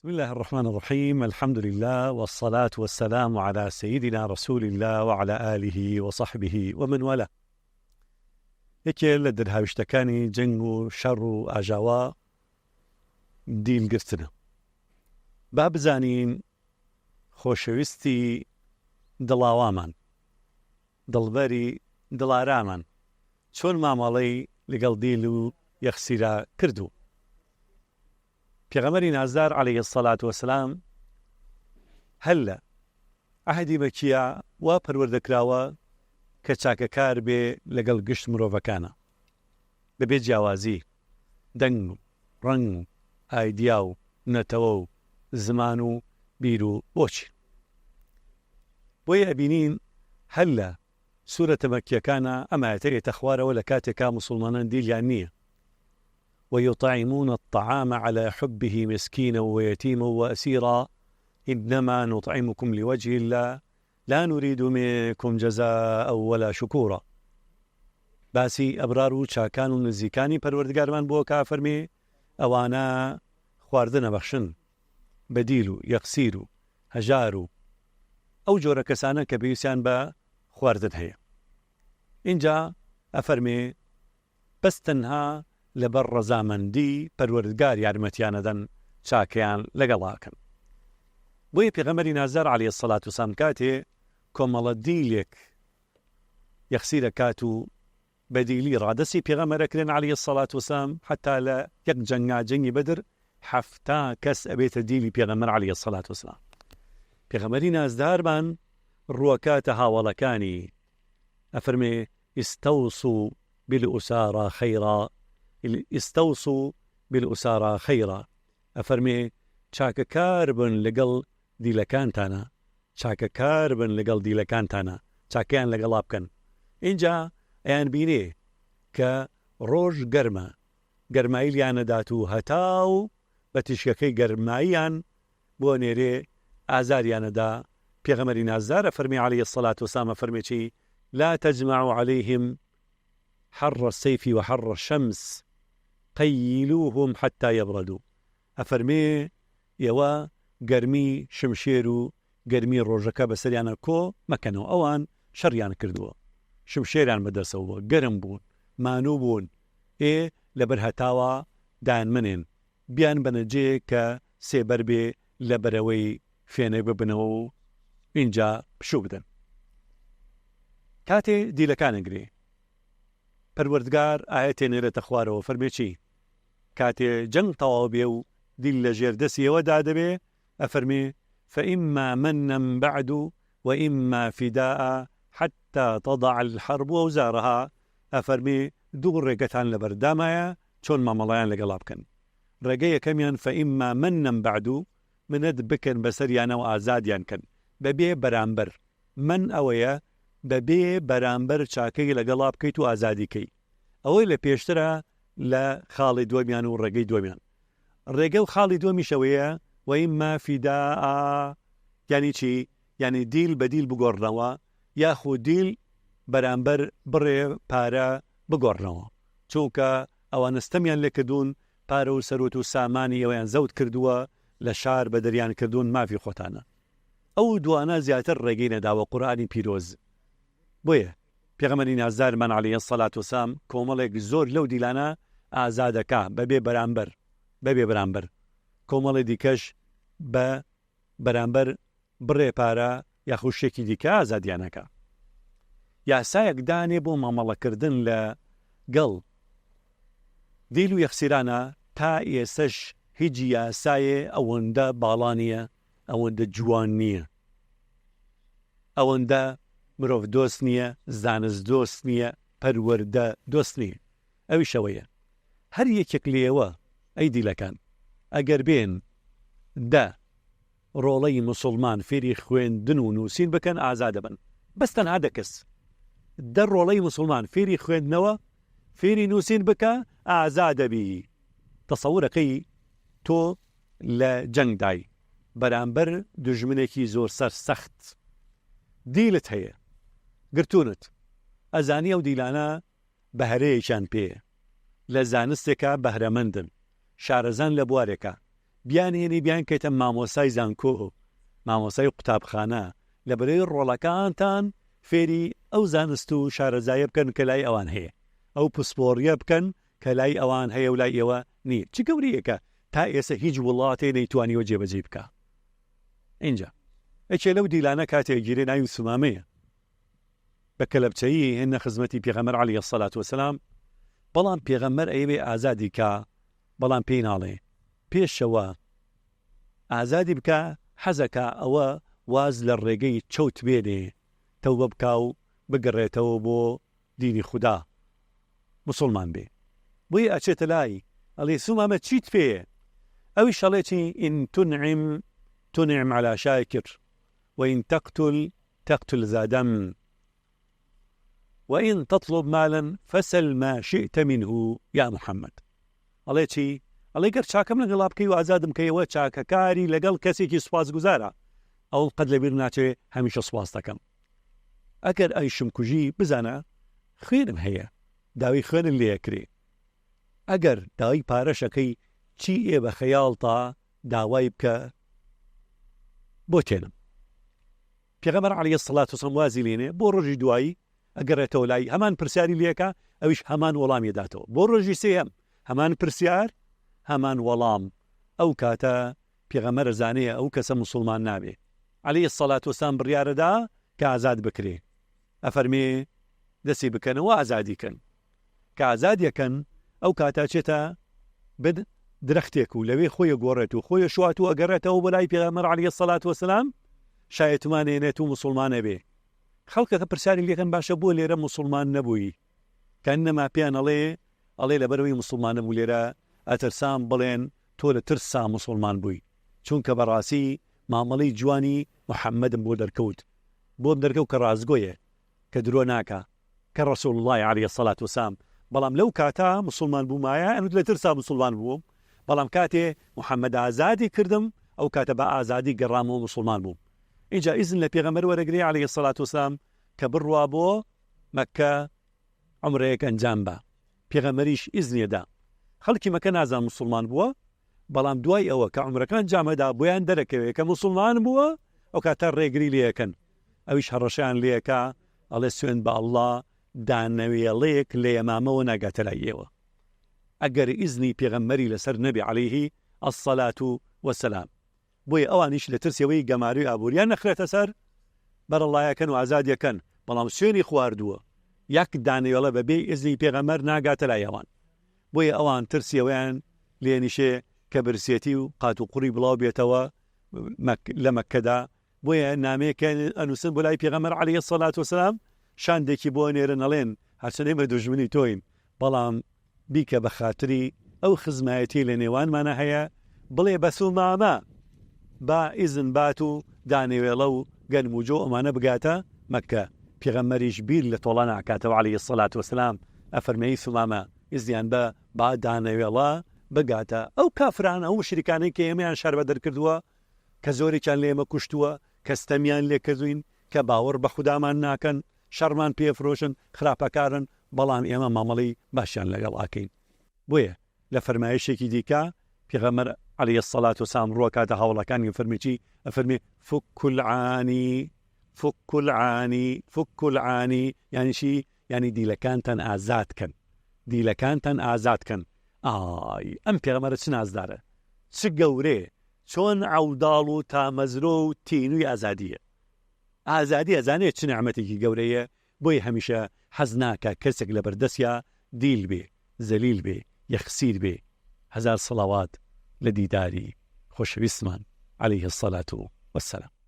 بسم اللە الرحمن الرحیم الحمد للە والصلاة والسلام علی سیدنا رسول اللە وعلی آله وصحبه ومن والاه. یەکێ لە دەرهاویشتەکانی جەنگ و شەڕ و ئاژاوە دیل گرتنە. با بزانین خۆشەویستی دڵاوامان، دڵبەری دڵارامان چۆن مامەڵەی لەگەڵ دیل و یەخسیرا کردوو. پێغەمبەری نازدار علیە الصلوە والسلام هەر لە عەهدی مەکیە وا پەروەردە کراوە کە چاکەکار بێ لەگەڵ گشت مرۆڤەکانا بەبێ جیاوازی دەنگ و ڕەنگ و ئایدیا و نەتەوە و زمان و بیر و بۆچین. بۆیە ئەبینین هەر لە سورەتە مەکیەکانا ئەم ئایەتە ئێتە خوارەوە لە کاتێکا موسوڵمانان دیلیان نیە ویطعمون الطعام علی حبه مسکینا ویتیما واسیرا انما نطعمکم لوجه اللە لا نرید منکم جزاء ولا شکورا باسی ئەبرار و چاکان و نزیکانی پەروەردگارمان بووە کە ئەفەرمێ ئەوانە خواردن ئەبەخشن بە دیل و یەخسیر و هەژار و ئەو جۆرە کەسانە کە پێویستیان بە خواردن هەیە ئینجا ئەفەرمێ بەس تەنها لەبەر ڕەزامەندی پەروەردگار یارمەتیان ئەدەن چاکەیان لەگەڵا ئەکەن بۆیە پێغەمبەری نازدار علیە الصلوە والسلام کاتێ کۆمەڵە دیلێک یەخسیر ئەکات و بە دیلی ڕادەستی پێغەمبەر ئەکرێن علیە الصلوە والسلام حتا لە یەک جەنگا جەنگی بەدر 70 کەس ئەبێتە دیلی پێغەمبەر علیە الصلوە والسلام پێغەمبەری نازدارمان ڕووەکاتە هاوەڵەکانی ئەفەرمێ، استوصوا بالاسارا خیرا، استوصوا بالاسارا خیرا، ئەفەرمێ، چاکەکار بن لەگەڵ دیلەکانتانا، چاکەکار بن لەگەڵ دیلەکانتانا، چاکەیان لەگەڵا بکەن. ئینجا ئەیانبینێ کە ڕۆژ گەرمە، گەرمایی لیان ئەدات و هەتاو بە تیشکەکەی گەرماییان بۆ ئەنێرێ ئازاریان ئەدا، پێغەمبەری نازدار ئەفەرمێ علیە الصلوە والسلام ئەفەرمێ چی، لا تجمعوا علیهم حر السیف وحر الشمس قیلوهم حتی یبردوا، ئەفەرمێ ئێوە گەرمی شمشێر و گەرمی ڕۆژەکە بەسەریانا کۆ مەکەنەوە، ئەوان شەڕیان کردووە شمشێریان بەدەسەوە بووە گەرم بوون مانوو بوون ئێ لەبەر هەتاوا دایانمەنێن بیانبەنە جێیەک کە سێبەر بێ لە بەرەوەی فێنک ببنەوە و ئینجا پشوو بدەن. کاتێ دیلەکان ئەگرێ پەروەردگار ئایەتێ نێرێتە خوارەوە فەرمێ چی؟ کاتێ جەنگ تەواو بێ و دیل لە ژێر دەسی ئێوەدا دەبێ ئەفەرمێ فإما منا بعد وإما فداء حتى تضع الحرب أوزارها ئەفەرمێ دوو ڕێگەتان لەبەردامایە چۆن مامەڵەیان لەگەڵا بکەن ڕێگە یەکەمیان فإما منا بعد منەت بکەن بەسەریانەوە ئازادیان کەن بەبێ بەرامبەر من ئەوەیە بەبێ بەرامبەر چاکەی لەگەڵا بکەیت و ئازادی کەی ئەوەی لە پێشترە لە خاڵی دووەمیان و ڕێگەی دووەمیان ڕێگە و خاڵی دووەمیش ئەوەیە وإما فداء یانی چی یانی دیل بە دیل بگۆڕنەوە یاخود دیل بەرامبەر بڕێ پارە بگۆڕنەوە چونکە ئەوانە ستەمیان لێکردوون پارە و سەروەت و سامانی ئێوەیان زەوت کردووە لە شار بەدەریان کردوون مافی خۆتانە ئەو دوانە زیاتر ڕێگەی نەداوە قورئانی پیرۆز بۆیە پێغەمبەری نازدارمان علیە الصلوە والسلام کۆمەڵێک زۆر لەو دیلانە ئازادەکا بەبێ بەرامبەر بەبێ بەرامبەر کۆمەڵی دیکەش بە بەرامبەر بڕێ پارە یاخود شتێکی دیکە ئازادیان ئەکا. یاسایەک دانێ بۆ مامەڵەکردن لە گەڵ دیل و یەخسیرانە تا ئێسەش هیچ یاسایێ ئەوەندە باڵا نییە ئەوەندە جوان نییە ئەوەندە مرۆڤ دۆست نییە زانست دۆست نییە پەروەردە دۆست نییە ئەویش ئەوەیە هەر یەکێک لێوە ئەی دیلەکان ئەگەر بێن دە ڕۆڵەی موسوڵمان فێری خوێندن و نووسین بکەن ئازادەبن بەس تەنها دە کەس دە ڕۆڵەی موسوڵمان فێری خوێندنەوە فێری نووسین بکە ئازادەبی تەسەورەکەی تۆ لە جەنگدای بەرامبەر دوژمنێکی زۆر سەر سەخت دیلت هەیە گرتوونت ئەزانی ئەو دیلانە بەهرەیەکیان پێیە، لە زانستێکا بەهرەمەندن، شارەزان لە بوارێکا. بیانهێنی بیانکەیتە مامۆستای زانکۆ، مامۆستای قوتابخانە، لەبەرەی ڕۆڵەکانتان فێری ئەو زانست و شارەزاییە بکەن کە لای ئەوان هەیە، ئەو پسپۆڕییە بکەن کە لای ئەوان هەیە و لای ئێوە نییە. چ گەورەیەکە تا ئێستا هیچ وڵاتێ نەیتوانیوە جێبەجێی بکا. ئینجا یەکێ لەو دیلانە کاتێ ئەگیرێ ناوی سومامەیە. بە کەلەپچەیی هێننە خزمەتی پێغەمبەر علیە الصلوە والسلام، بەڵام پێغەمبەر ئەیەوێ ئازادی کا بەڵام پێی ناڵێ پێشەوە ئازادی بکا حەزەکا ئەوە واز لە ڕێگەی چەوت بێنێ تەوبە بکا و بگەڕێتەوە بۆ دینی خودا موسوڵمان بێ بۆیە ئەچێتە لای ئەڵێ سومامە چیت پێیە ئەویش ئەڵێ چی ان تنعم تنعم علی شاکر وان تقتل تقتل ذا دم وان تطلب مالا فسل ما شئت منه یا محمد ئەڵێ چی؟ ئەڵێ گەر چاکەم لەگەڵا بکەی و ئازادم کەیەوە چاکەکاری لەگەڵ کەسێکی سوپاسگوزارە ئەوم قەت لەبیر ناچێ هەمیشە سوپاس دەکەم ئەگەر ئەیشم کوژی بزانە خوێنم هەیە داوی خوێنت لێ ئەکرێ ئەگەر داوای پارەش ئەکەی چی ئێ بە خەیاڵتا داوای بکە بۆ تێنم. پێغەمبەر علیە الصلوە والسلام وازی لێنێ بۆ ڕۆژی دوایی ئەگەڕێتەوە لای هەمان پرسیاری لێکا ئەویش هەمان وەڵامی ئەداتەوە بۆ ڕۆژی سێیەم هەمان پرسیار هەمان وەڵام ئەو کاتە پێغەمبەر ئەزانێ ئەو کەسە موسڵمان نابێ علیە الصلوە والسلام بڕیارەدا کە ئازاد بکرێ ئەفەرمێ دەستی بکەنەوە ئازادی کەن کە ئازادی ئەکەن ئەو کاتە ئەچێتە بن درەختێک و لەوێ خۆی ئەگۆڕێت و خۆی ئەشوات و ئەگەڕێتەوە بۆ لای پێغەمبەر عەلەیهی سەلات وەسەلام شایەتمان ئێنێت و موسڵمان ئەبێ خەڵکەکە پرسیاری لێکەن باشە بۆ لێرە موسڵمان نەبووی کەنەما پێیان ئەڵێ ئەڵێ لەبەرەوەی موسڵمان نەبوو لێرە ئەترسام بڵێن تۆ لە ترسا موسڵمان بووی چونکە بەڕاستی مامەڵەی جوانی محەممەدم بۆ دەرکەوت بۆم دەرکەوت کە ڕاستگۆیە کە درۆ ناکا کە ڕسول اللە علیە الصلوە والسلام بەڵام لەو کاتە موسڵمان بوومایە ئەنوت لە ترسا موسڵمان بووم بەڵام کاتێ محمد ئازادی کردم ئەو کاتە بە ئازادی گەڕامەوە موسڵمان بووم ئینجا ئیزن لە پێغەمبەر وەرەگرێ علیە الصلوە والسلام کە بڕوا بۆ مەککە عومرەیەک ئەنجام با پێغەمبەریش ئیزنی دا خەڵکی مەکە نازان موسڵمان بووە بەڵام دوای ئەوە کە عومرەکە ئەنجامەدا بۆیان دەرەکەوێ کە موسڵمان بووە ئەو کاتە ڕێگری لێ ئەکەن ئەویش هەڕەشەیان لێ ئەکا ئەڵێ سوێند بە اللە دانەوێڵەیەک لە یەمامەوە ناگاتە لای ئێوە ئەگەر ئیزنی پێغەمبەری لەسەر نەبێ علیه الصلاة والسلام بۆیە ئەوانیش لە ترسی ئەوەی گەمارۆی ئابووریان نەخرێتە سەر بەرەڵایەکەن و ئازادیەکەن بەڵام سوێنی خواردووە یەک دانەوێڵە بەبێ ئیزنی پێغەمبەر ناگاتە لای ئەوان بۆیە ئەوان ترسی ئەوەیان لێ نیشێ کە برسێتی و قاتوقڕی بڵاو بێتەوە لە مەککەدا بۆیە نامەیەک ئەنووسن بۆ لای پێغەمبەر عەلەیهی سەلات وەسەلام شاندێکی بۆ ئەنێرن ئەڵێن هەرچەند ئێمە دوژمنی تۆین بەڵام بیکە بە خاتری ئەو خزمایەتیەی لە نێوانمانا هەیە بڵێ بە سومامە با ئیزن بات و دانەوێڵە و گەنم و جۆ ئەمانە بگاتە مەککە پێغەمبەریش بیر لە تۆڵە ناکاتەوە علیە الصلوە والسلام ئەفەرمێ ای سومامە ئیزنیان بە با دانەوێڵە بگاتە ئەو کافرانە ئەو موشریکانەی کە ئێمەیان شاربەدەر کردووە کە زۆرێکیان لە ئێمە کوشتووە کە ستەمیان لێ کردووین کە باوەڕ بە خودامان ناکەن شەڕمان پێ فرۆشن خراپەکارن بەڵام ئێمە مامەڵەی باشیان لەگەڵ ئەکەین بۆیە لە فەرمایشێکی دیکە پێغەمبەر علیە الصلوە والسلام ڕووەکاتە هاوەڵەکانی ئەفەرمێ چی ئەفەرمێ فک العانی فک العانی فک العانی یعنی چی یعنی دیلەکانتان ئازاد کەن دیلەکانتان ئازاد کەن ئای ئەم پێغەمبەرە چ نازدارە چ گەورەیە چۆن عەوداڵ و تامەزرۆ و تینوی ئازادیە ئازادی ئەزانێ چ نیعمەتێکی گەورەیە بۆیە هەمیشە حەز ناکا کەسێک لەبەردەستیا دیل بێ زەلیل بێ یەخسیر بێ هەزار سڵاوات لە دیداری خۆشەویستمان علیه الصلوە والسلام.